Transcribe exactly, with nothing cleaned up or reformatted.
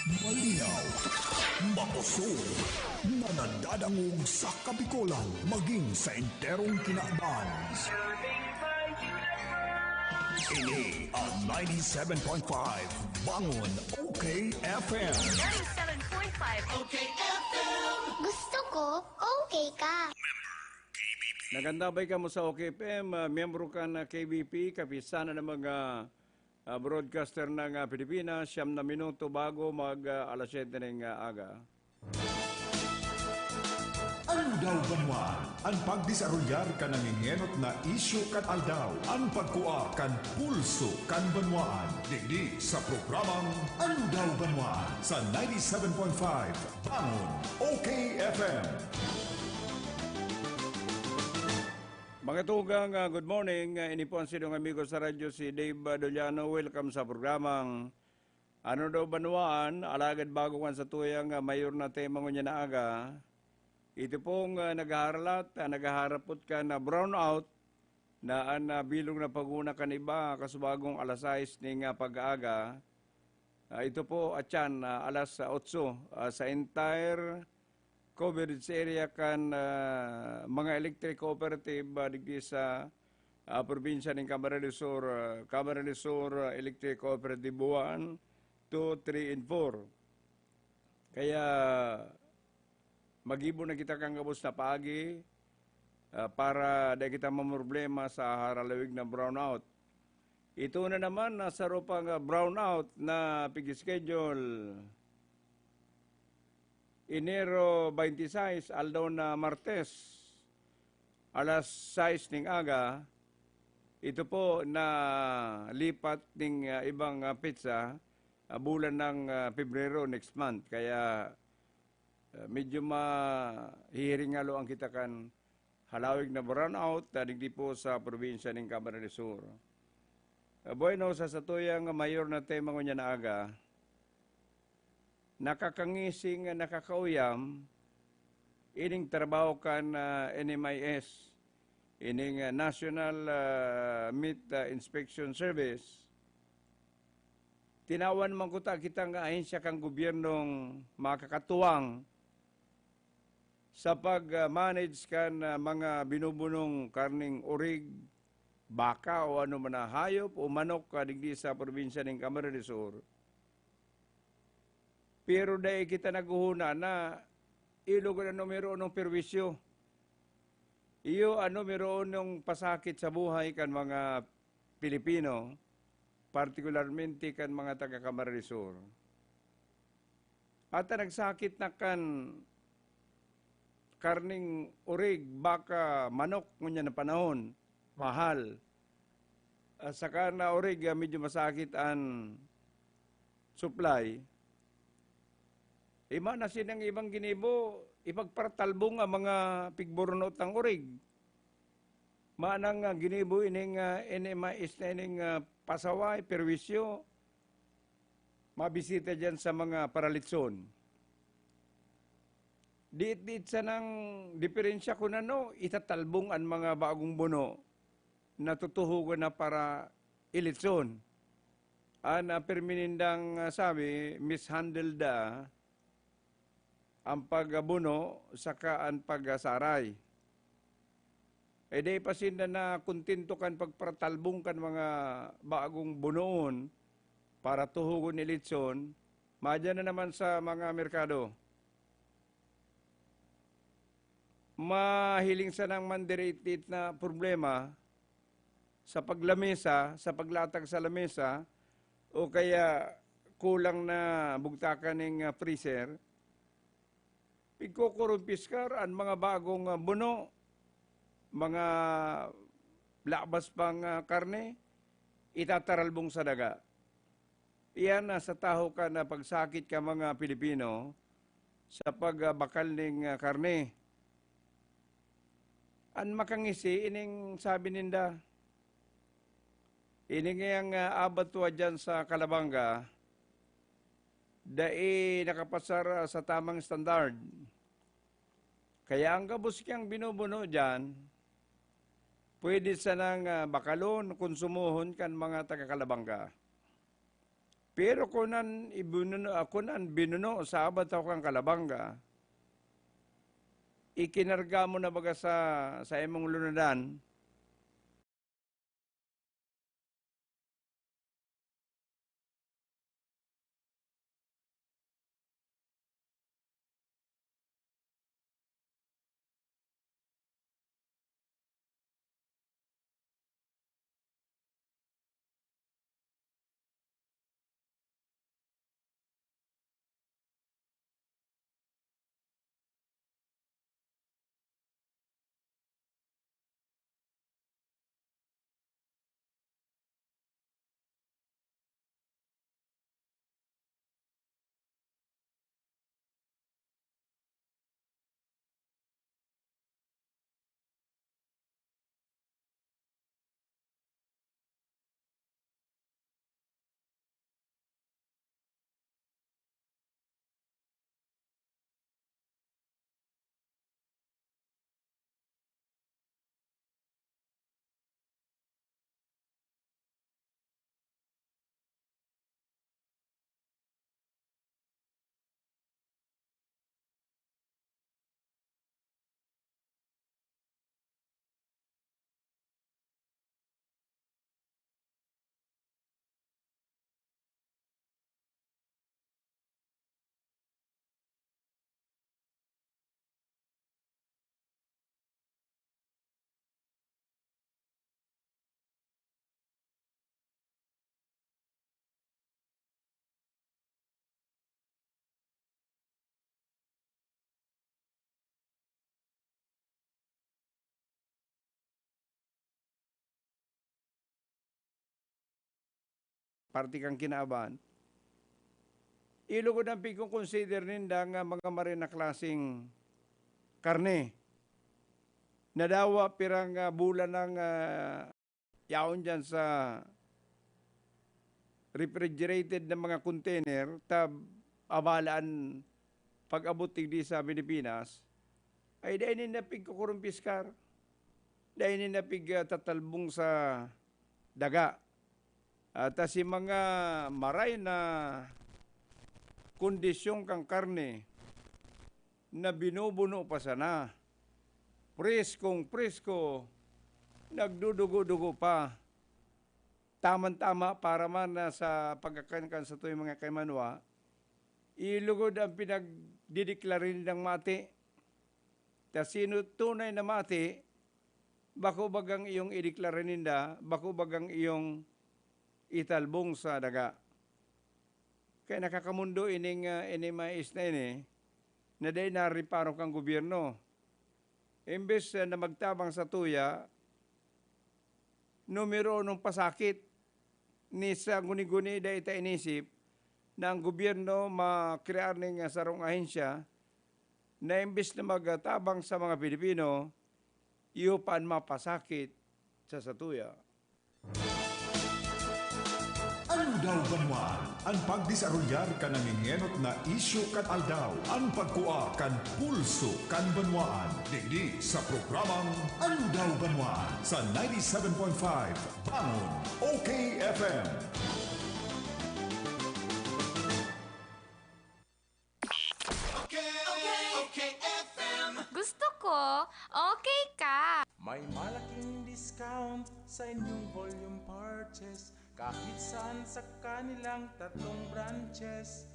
Malinaw, makusog, na nadadangog sa Kabikolan maging sa enterong kinaban. Ini ang ninety-seven point five Bangon O K F M. Ninety-seven point five O K F M. Gusto ko, okay ka. Nagandabay kamo sa O K F M, ah, miyembro kan, ah, K B P, Kapisanan ng mga, ah, Broadcaster ng, ah, Pilipinas, siyam na minuto bago mag, ah, alas siyete ning, ah, aga. Aldaw Banwaan, an pagdesarolyar kan nangengenot na isyu kan aldaw, an pagkua kan pulso kan banwaan. Digdi sa programang Aldaw Banwaan sa ninety-seven point five Bangon O K F M. Mga tugang, ah, good morning. Ah, ini po ang sinong amigo sa radyo, si Dave, ah, Doliano. Welcome sa programang Ano Daw Banwaan. Alagad bago kan sa tuyang, ah, mayor na tema ngunyan na aga, ito pong, ah, naghaharalat, ah, naghaharapot kan, ah, brownout na an, ah, bilog na paguna kan iba, kasubagong alas sais ning, ah, pag-aaga. Ah, ito po, atyan, ah, alas otso, ah, sa entire coverage area kan, ah, mga electric cooperative, ah, digdi sa, ah, probinsya nin Camarines Sur, ah, Camarines Sur, ah, Electric Cooperative one, two, three, and four. Kaya, maggibo na kita kan gabos na paagi, ah, para dai kita mamroblema sa haralawig na brownout. Ito na naman, ah, saro pang, ah, brownout na pig-schedule. Enero twenty-six, aldaw na Martes, alas sais ning aga. Ito po na lipat ning, ah, ibang, ah, petsa, ah, bulan ng, ah, Pebrero next month. Kaya, ah, medyo mahihiringaloan kita kan halawig na brownout na digdi po sa probinsya ning Camarines Sur. Ah, bueno, sa satuyang mayor na tema ngunyan na aga, nakakangisi nga nakakauyam ining trabaho kan, ah, N M I S, ining, ah, National, ah, Meat, ah, Inspection Service. Tinawan man kuta kitang ahensya kan gobyernong makakatuwang sa pag, ah, manage kan, ah, mga binubunong karneng orig, baka o ano man na hayop o manok, ah, digdi sa probinsya nin Camarines Sur. Pero dai kita naghohona na iyo logod an numero unong perwisyo. Iyo an numero unong pasakit sa buhay kan mga Pilipino, partikularmente kan mga taga Camarines Sur. At ang nagsakit na kan karning orig, baka, manok, ngunyan na panahon, mahal. Ah, saka na orig, ah, medyo masakit an supply. Ima na sinang ibang ginibo, ipagpartalbong ang mga pigburunot ng orig. Manang, ah, ginibo ining, ah, N M I S na ining, ah, pasaway, perwisyo, mabisita diyan sa mga paralitson. Diit-diit sanang diferensya kun ano, itatalbong an mga bagong buno na tutuhogon na para ilitson. An, ah, pirmi nindang, ah, sabi, mishandle da an pagbuno saka an pagsaray. E di pa sinda na kontento kan pagpatalbong kan mga bagong bunoon para tuhogon ni litson, madya na naman sa mga merkado. Mahiling sanang mandiriit-diit na problema sa paglamesa, sa paglatag sa lamesa, o kaya kulang na bugtakan ning, ah, freezer, pigkukurumpiskar an mga bagong, ah, buno, mga labas pang, ah, karne, itataralbong sa daga. Iyan na sa taho ka na pagsakit ka mga Pilipino sa pagbakal ning, ah, karne. An makangisi ining sabi ninda, ini ngayang, ah, abatwa diyan sa Calabanga, dai nakapasar, ah, sa tamang standard. Kaya ang gabos kiyang binubuno diyan, pwede sanang, ah, bakalon, konsumohon kan mga taga Calabanga. Pero kun an ibinuno, ah, kun an binuno sa abot ako kan kalabangga, ikinarga mo na baga sa, sa imong lunadan, parte kan kinaaban, ilugod an pigko-consider ninda nga mga maray na klaseng karne. Nadawa pirang, ah, bulan nang, ah, yaon diyan sa refrigerated na mga container, ta abala an pag-abot digdi sa Pilipinas, ay dai ninda pigkukurumpiskar, dai ninda pig, ah, tatalbong sa daga. At, ah, si mga maray na kondisyon kan karne na binubuno pa sana, preskong-presko, nagdudugo-dugo pa. Tamang-tama para man na sa pagkakan kan satuyang mga kaimanwa, ilugod an pinagdedeklara nindang mati. Ta sino tunay na mati, bako bagang iyong ideklara ninda, bako bagang iyong italbong sa daga. Kaya nakakamondo ining, ah, ining mga isna ini na dai narereparo kan gobyerno. Imbes, ah, na magtabang sa tuya, numero unong pasakit, ni sa guni-guni dai ta inisip na ang gobyerno makrear ning sarong ahensya na imbes na magtabang sa mga Pilipino, iyo pa an mapasakit sa satuya. Aldaw Banwaan, an pagdesarolyar kan nangengenot na isyu kan aldaw, an pagkua kan pulso kan banwaan. Digdi sa programang Aldaw Banwaan sa ninety-seven point five Bangon, O K F M. Okay, okay, okay, F M. Gusto ko, okay ka. May malaking discount sa inyong volume purchase kahit saan sa kanilang tatlong branches.